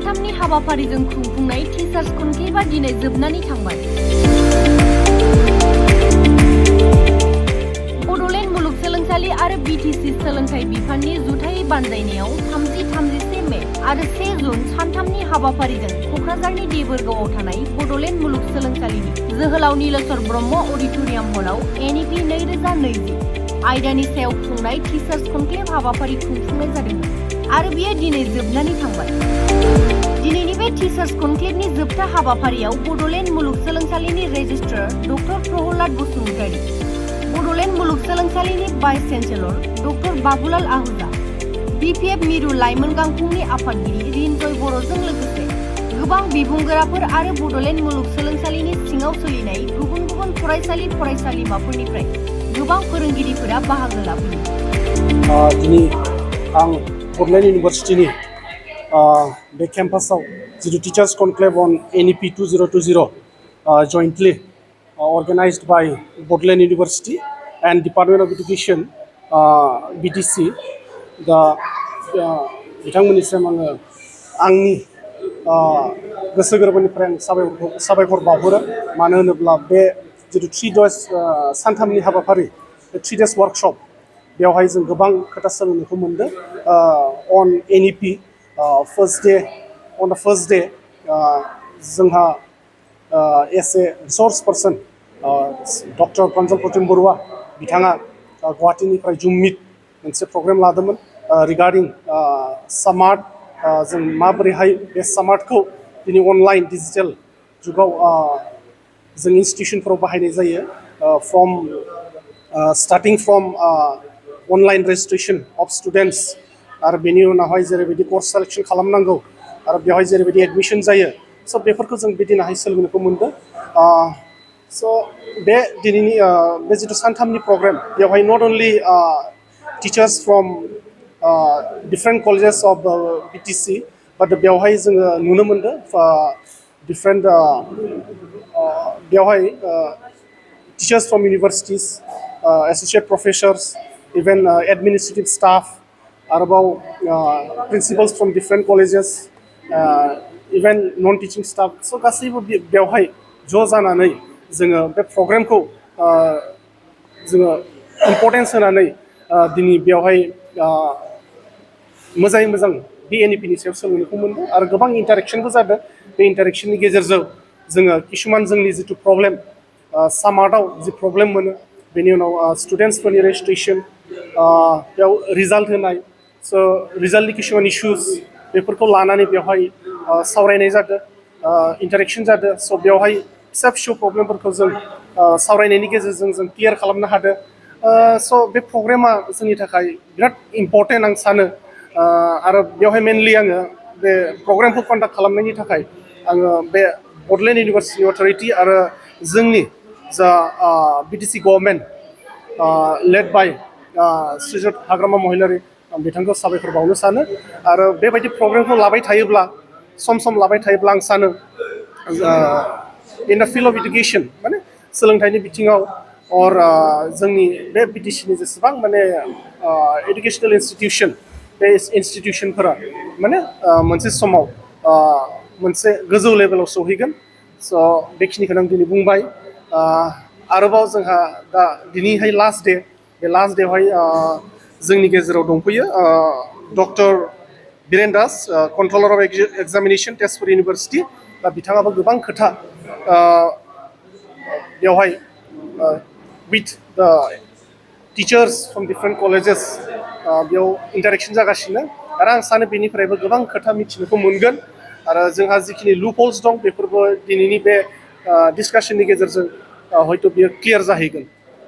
सानथामनि हाबाफारिजों खुंफुंनाय टीचार्स कनक्लेभआ दिनै जोबनानै थांबाय। बड'लेण्ड मुलुगसोलोंसालि आरो बीटीसी सोलोंथाइ बिफाननि जुथायै बानजायनायाव 30-31 मे आरो 1 जुन सानथामनि हाबाफारिजों क'क्राझारनि देबोरगावआव थानाय बड'लेण्ड मुलुगसोलोंसालिनि जोहोलाव नीलेश्वर ब्रह्म अडिट'रियाम हलाव NEP 2020 आयदानि सायाव खुंनाय टीचार्स कनक्लेभ हाबाफारि खुंफुंनाय जादोंमोन आरो बेयो दिनै जोबनानै थांबाय। दिनैनि बे टीचार्स कनक्लेभनि जोबथा हाबाफारियाव बड'लेण्ड मुलुगसोलोंसालिनि रेजिस्ट्रार डक्टर प्रहलाद बसुमतारी, बड'लेण्ड मुलुगसोलोंसालिनि vice chancellor doctor Babulal Ahuja, BPF मिरु लाइमोन गांखंनि आफादगिरि रिन्जय बर'जों लोगोसे गोबां बिबुंगोराफोर आरो बड'लेण्ड मुलुगसोलोंसालिनि सिङाव सोलिनाय गुबुन गुबुन फरायसालिमाफोरनिफ्राय गोबां फोरोंगिरिफोरा बाहागो लाफैयो। दिनै आं बड'लेण्ड इउनिभारसिटिनि बे केम्पासाव जितु teachers conclave on NEP 2020 jointly organized by Bodoland University and Department of Education BTC दा बिथांमोननिसिम आङो आंनि गोसो गोरबोनिफ्राय आं साबायखर बावहरो। मानो होनोब्ला बे जितु 3 days सानथामनि हाबाफारि, बे 3 days वर्कशप, बेवहाय जों गोबां खोथा सोलोंनोखौ मोनदों। On NEP on the first day जोंहा as a resource person doctor Pranjal Pratim Baruah बिथाङा गुवाहाटीनिफ्राय जुम मिट मोनसे प्रग्राम लादोंमोन रिगार्डिं स्मार्ट, जों माबोरैहाय बे स्मार्टखौ दिनै अनलाइन डिजिटेल जुगाव जों इन्स्टिटिउसनफोराव बाहायनाय जायो। Starting from online registration of students आरो बेनि उनावहाय जेरैबायदि कर्स सेलेक्शन खालामनांगौ आरो बेवहाय जेरैबायदि एडमिशन जायो, स' बेफोरखौ जों बे दिनाहाय सोलोंनोखौ मोनदों। स' बे दिनैनि बे जितु सानथामनि प्रग्राम, बेवहाय not only teachers from different colleges of BTC, बाट बेवहाय जोङो नुनो मोनदों डिफारेन्ट बेवहाय teachers from universities, associate professors, even administrative staff, आरोबाव principals from different colleges, even non teaching staff, so' गासैबो बेवहाय ज' जानानै जोङो बे प्रग्रामखौ जोङो इम्परटेन्स होनानै दिनै बेवहाय मोजाङै मोजां बे NEPनि सायाव सोलोंनोखौ मोनदों आरो गोबां इन्टारेक्सनबो जादों। बे इन्टारेक्सननि गेजेरजों जोङो किसुमान जोंनि जितु प्रब्लेम, सामार्टआव जि प्रब्लेम मोनो, बेनि उनाव स्टुडेन्टसफोरनि रेजिस्ट्रेसन, बेयाव रिजाल्ट होनाय, स' रिजाल्टनि किसुमान इस्युस, बेफोरखौ लानानै बेवहाय सावरायनाय जादों, इन्टारेक्सन जादों। स' बेवहाय फिसा फिसौ प्रब्लेमफोरखौ जों सावरायनायनि गेजेरजों जों क्लियार खालामनो हादों। स' बे प्रग्रामा जोंनि थाखाय बिराद इम्परटेन्ट आं सानो। आरो बेवहाय मेनलि आङो बे प्रग्रामखौ कन्डाक्ट खालामनायनि थाखाय आङो बे बड'लेण्ड इउनिभार्सिटि अथ'रिटि आरो जोंनि जा BTC गभर्नमेन्ट लेड बाय श्रीजुत हाग्रामा महिलारि, बिथांखौ साबायखर बावनो सानो। आरो बेबायदि प्रग्रामखौ लाबाय थायोब्ला, सम सम लाबाय थायोब्ला आं सानो in the field of education, माने सोलोंथाइनि बिथिङाव अर जोंनि बे BTCनि जेसेबां माने इडुकेसनेल इन्स्टिटिउसन, बे इन्स्टिटिउसनफोरा माने मोनसे समाव मोनसे गोजौ लेभेलाव सौहैगोन। स' बेखिनिखौनो आं दिनै बुंबाय। आरोबाव जोंहा दा दिनैहाय लास्ट डे, बे लास्ट डेआवहाय जोंनि गेजेराव दंफैयो doctor villain Das, controller of examination Tezpur university. दा बिथाङाबो गोबां खोथा बेवहाय विथ द टिचार्स फ्रम डिफारेन्ट कलेजेस बेयाव इन्टारेक्सन जागासिनो आरो आं सानो बेनिफ्रायबो गोबां खोथा मिथिनोखौ मोनगोन। आरो जोंहा जिखिनि लुपहल्स दं, बेफोरबो दिनैनि बे डिसकासननि गेजेरजों हयथ' बियो क्लियार जाहैगोन।